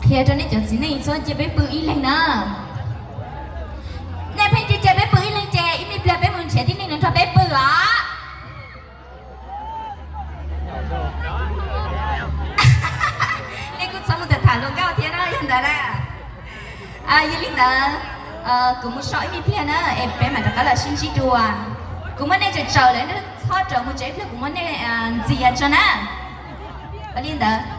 Qhia rau nej cov txiv neej txhob cia peb pw ib leeg na. Nej pheej cia cia peb pw ib leeg ces ib me pliag peb mus nrhiav tib neeg nrog peb pw os. Nej kuj txhob mus tham tham luag nkauj thiab na, yog ntawd na. Yog li ntawd, kuv mus so ib me pliag na es peb mam rov qab los sib ntsib dua. Kuv muab nej tsaws tsaws lawm, txhob rawm mus tsev ib pliag kuv muab nej ntxias tso na. Ua li ntawd.